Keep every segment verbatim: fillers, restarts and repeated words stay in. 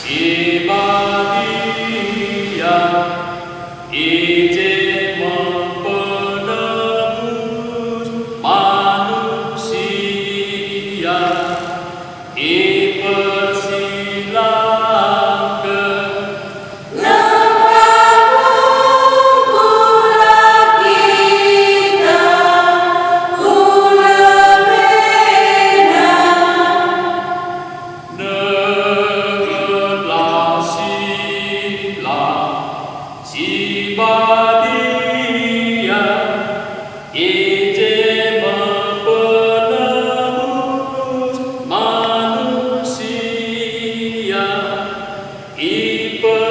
Si Badia, i je me penebus manusia, ipersilaken. Nekenlah sila si Badia, i je me penebus manusia, ipersilaken.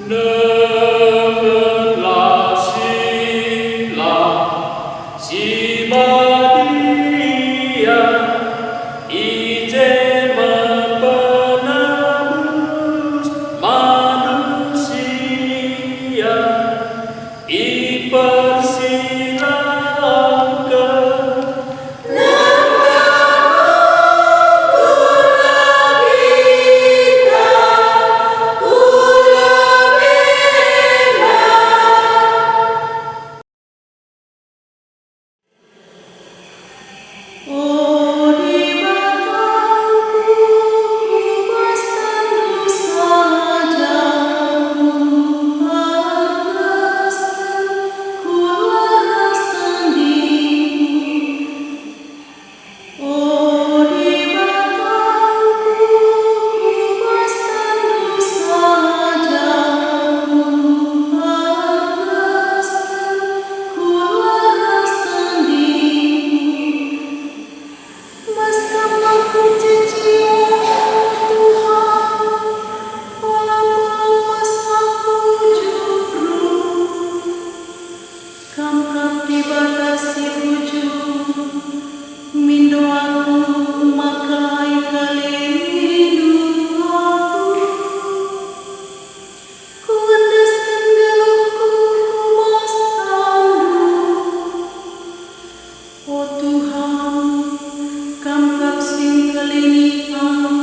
Nekenlah sila si Badia, i je me penebus manusia, ipersilaken. O Dibatangku, ku bas tanNdu saja kuandesken, kulah ras tendingku. O Dibatangku, ku bas tanNdu saja kuandesken, kulah ras tendingku. Bas Kam aku ciciong, o Tuhan, ola Mu lepas aku juru. Kam kap Dibata si bujur, mindo aku maka ikaliNdu aku. Kuendesken geluhku ku bas tanNdu. O Tuhan, Kam kap si engkelini aku,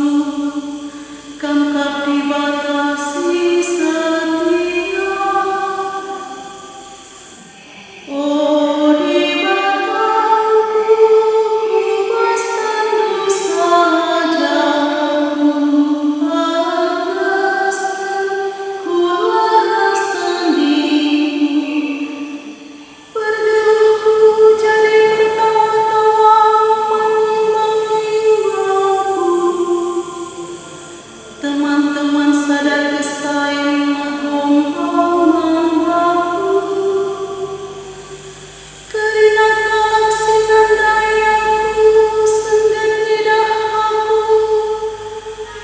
Kam kap Dibata si setia. O Dibatangku, ku bas tanNdu saja kuandesken, kulah ras tendingku. Pergeluhku jadi pertawa-tawaan man imam-imamku. Teman-teman sada kesain megombang man bangku. Kerina kalak si nandai aku, sengget ngidah aku,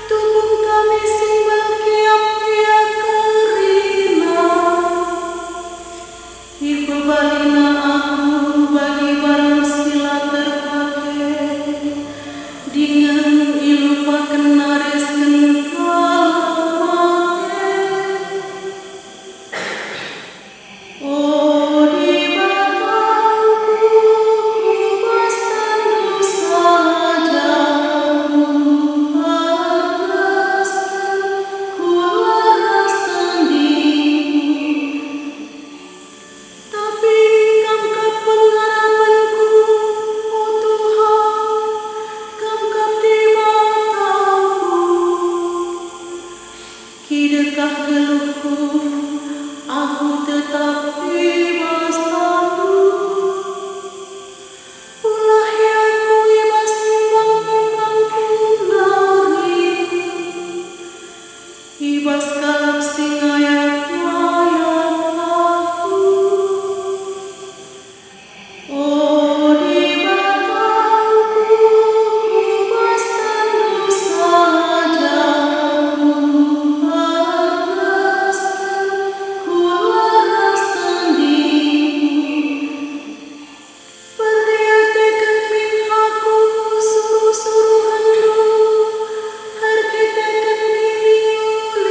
tupung kami simbal kiap ia kerina. Ipebalina aku bagi barang si la terpake, dingen ilupakenna risken kalak mate. O Dibatangku, ku bas tanNdu saja kuandesken, kulah ras tendingku. Tapi Kam kap pengharapenku, o Tuhan, Kam kap Dibatangku. Kidekah geluhku, aku tetap i bas tanNdu. Pulahi aku i bas imbang-imbangku nari, i bas kalak si ngayak-ngayak aku. O Dibatangku, ku bas tanNdu saja kuandesken, kulah ras tendingku. Perdiateken min aku suruh-suruhenNdu, erkiteken kiniulin.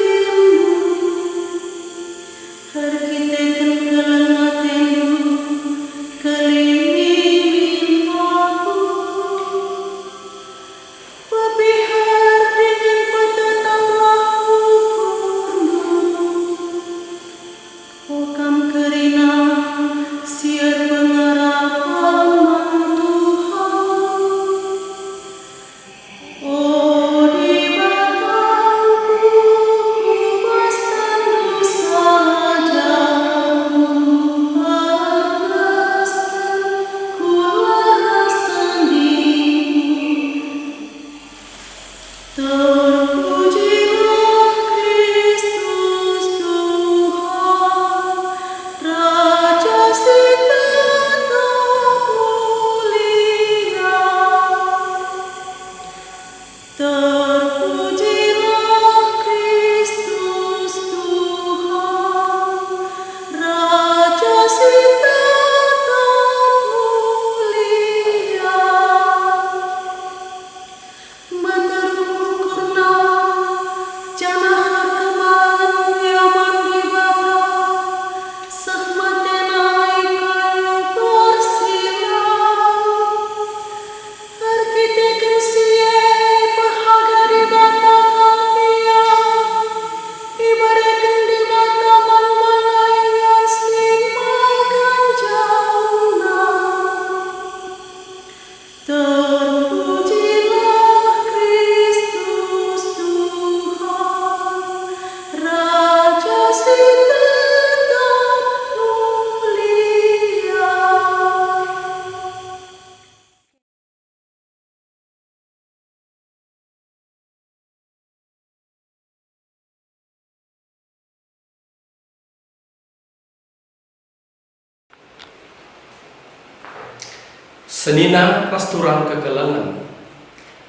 Senina ras turang kekelengen.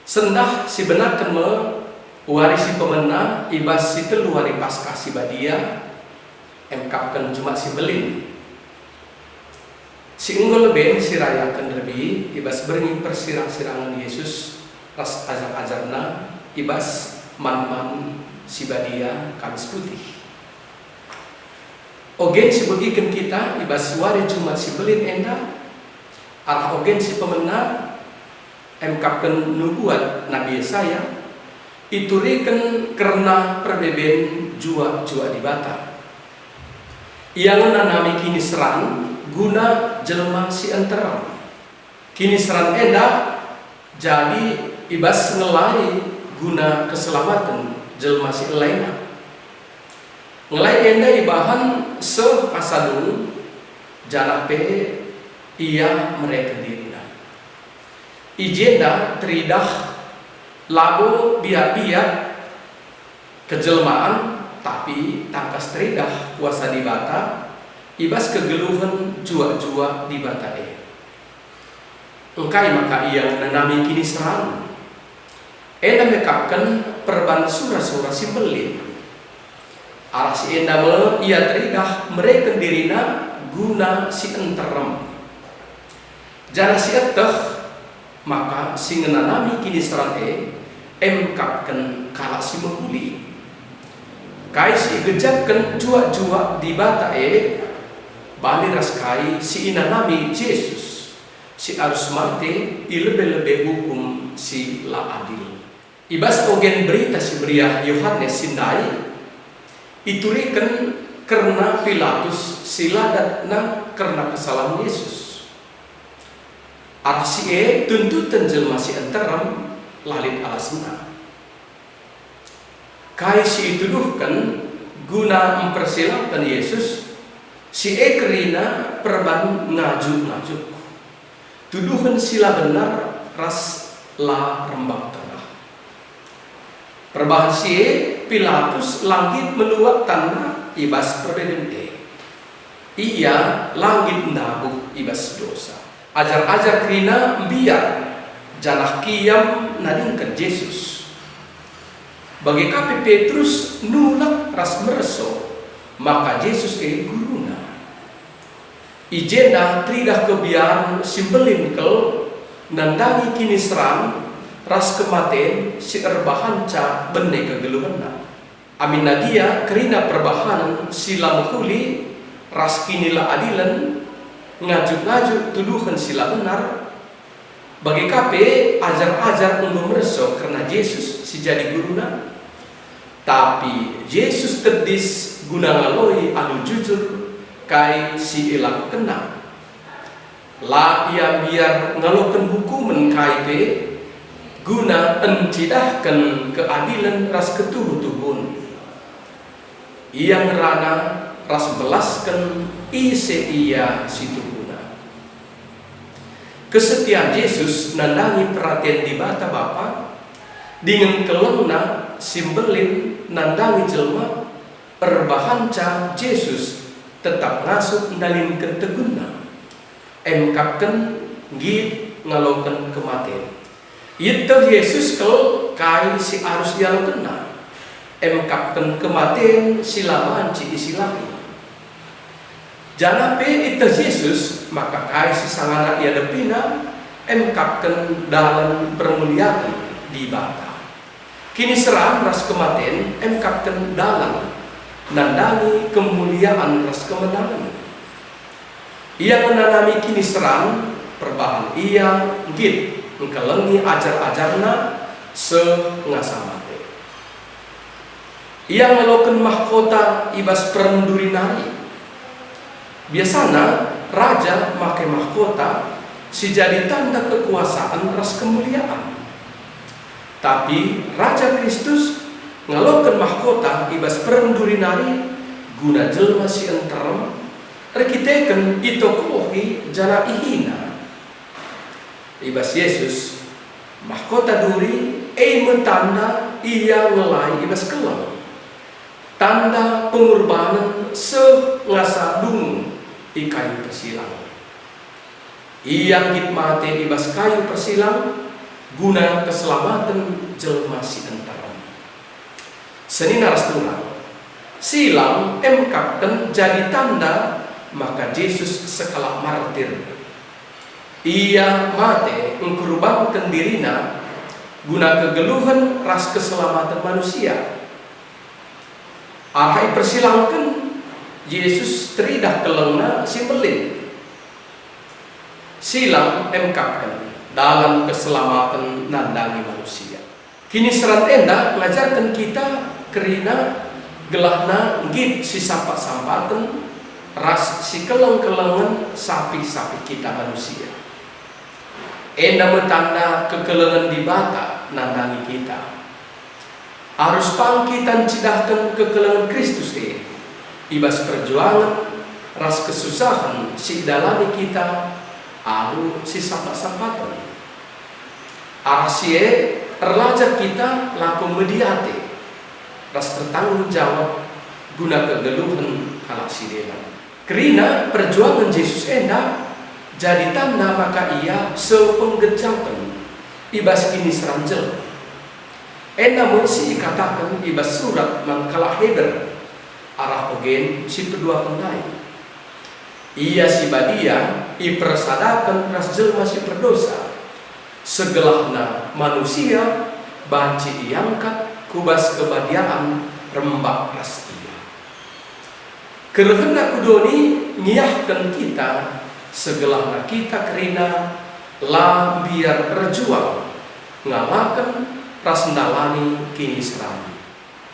Sendah sibenaken me wari si pemena i bas si telu wari Paskah si badia, emkapken Jumat si Mbelin. Si enggo leben sirayaken ndai i bas berngi persirang-sirangen Jesus ras ajar-ajarNa i bas man-man si badia Kamis Putih. Ogen sibegiken kita i bas wari Jumat si Mbelin enda, arah ogen si pemena, emkapken nubuat Nabi Yesaya, ituriken kerna perbeben juak-juak Dibata. Ia ngenanami kiniseran guna jelma si nterem. Kiniseran enda jadi i bas ngelai guna keselamaten jelma si lainna. Ngelai enda ibahan seh asa dung, janah pe ia mereken dirina. I jenda teridah labo biak-biak kejelmaan, tapi tangkas teridah kuasa Dibata i bas kegeluhen juak-juak Dibata e. Engkai maka ia ngenanami kiniseran? Enda mekapken perban sura-sura si mbelin. Arah si enda me ia teridah mereken dirina guna si nterem. Janah si eteh maka si ngenanami kiniseran e emkapken kalak si mehuli. Kai si igejapken juak-juak Dibata e bali ras kai si inanami Jesus si arus mate i lebe-lebe hukum si la adil. I bas ogen Berita Si Meriah Yohanes si ndai, ituriken kerna Pilatus si la datna kerna kesalahen Jesus. Arah si e tuntuten jelma si nterem la lit alasna. Kai si ituduhken guna mpersilaken Jesus, si e kerina perban ngajuk-ngajuk. Tuduhen si la benar ras la rembak tengah. Perbahan si e, Pilatus la nggit meluat tanna i bas perbeben e. Ia la nggit ndabuh i bas dosa. Ajar-ajar kerina mbiar, janah kiam nadingken Jesus. Bage ka pe Petrus nulak ras merso maka Jesus e guruna. I jenda teridah kebiaren si mbelin kal nandangi kiniseran ras kematen si erbahanca bene kegeluhenna. Aminna gia kerina perbahanen si la mehuli ras kiniladilen, ngajuk-ngajuk tuduhen si la benar, bage ka pe ajar-ajar enggo merso kerna Jesus si jadi guruna. Tapi Jesus tedis guna ngaloi alu jujur kai si ilakokenna. La ia mbiar ngaloken hukumen kai pe, guna encidahken keadilen ras ketuhu-tuhun. Ia ngerana ras mbelasken ise ia si tuhuna. Kesetian Jesus nandangi peraten Dibata Bapa, dingen kelengna si mbelin nandangi jelma, erbahanca Jesus tetap ngasup ndalinken tegunna. Emkapken nggit ngaloken kematen. Ieteh Jesus kal kai si arus ialokenna, emkapken kematen si la banci isilahi. Janah pe ieteh Jesus maka kai si sangana iadepina, emkapken dalan permuliaken Dibata. Kiniseran ras kematen emkapken dalan nandangi kemulian ras kemenangen. Ia ngenanami kiniseran, perbahan ia nggit ngkelengi ajar-ajarna seh ngasa mate. Ia ngaloken mahkota i bas perenduri nari. Biasana raja make mahkota si jadi tanda kekuasaan ras kemuliaan. Tapi Raja Kristus ngaloken mahkota i bas perenduri nari guna jelma si nterem, erkiteken itokohi janah ihina. I bas Jesus, mahkota duri e me tanda ia ngelai i bas keleng, tanda pengurbanen seh ngasa dung i kayu persilang. Ia nggit mate i bas kayu persilang guna keselamaten jelma si nterem. Senina ras turang, silang emkapken jadi tanda maka Jesus sekalak martir. Ia mate engkurbanken dirina guna kegeluhen ras keselamaten manusia. Arah ipersilangken, Jesus teridah kelengna si mbelin. Silang emkapken dalan keselamaten nandangi manusia. Kiniseran enda ngajarken kita kerina gelahna nggit sisampat-sampaten ras sikeleng-kelengen sapih-sapih kita manusia. Enda me tanda kekelengen Dibata nandangi kita. Arus pang kita ncidahken kekelengen Kristus e i bas perjuangen ras kesusahen si idalani kita alu sisampat-sampaten. Arah si e erlajar kita lako mediate ras ertanggung jawab guna kegeluhen kalak si deban. Kerina perjuangen Jesus enda jadi tanda maka Ia seh penggejapen i bas kiniseran jelma. Enda me si ikataken i bas surat man kalak Heber arah ogen si peduaken ndai. Ia si badia ipersadaken ras jelma si perdosa, segelahna manusia banci iangkat ku bas kebadiaan rembak ras Ia. Kerehenna ku doni ngiahken kita, segelahna kita kerina la mbiar erjuang ngalaken ras ndalani kiniseran.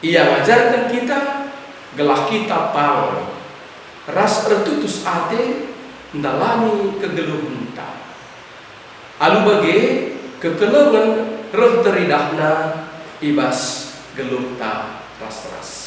Ia ngajarken kita gelah kita pang ras ertutus ate ndalani kegeluhenta. Alu bage, kekelengen reh teridahna i bas geluhta ras-ras.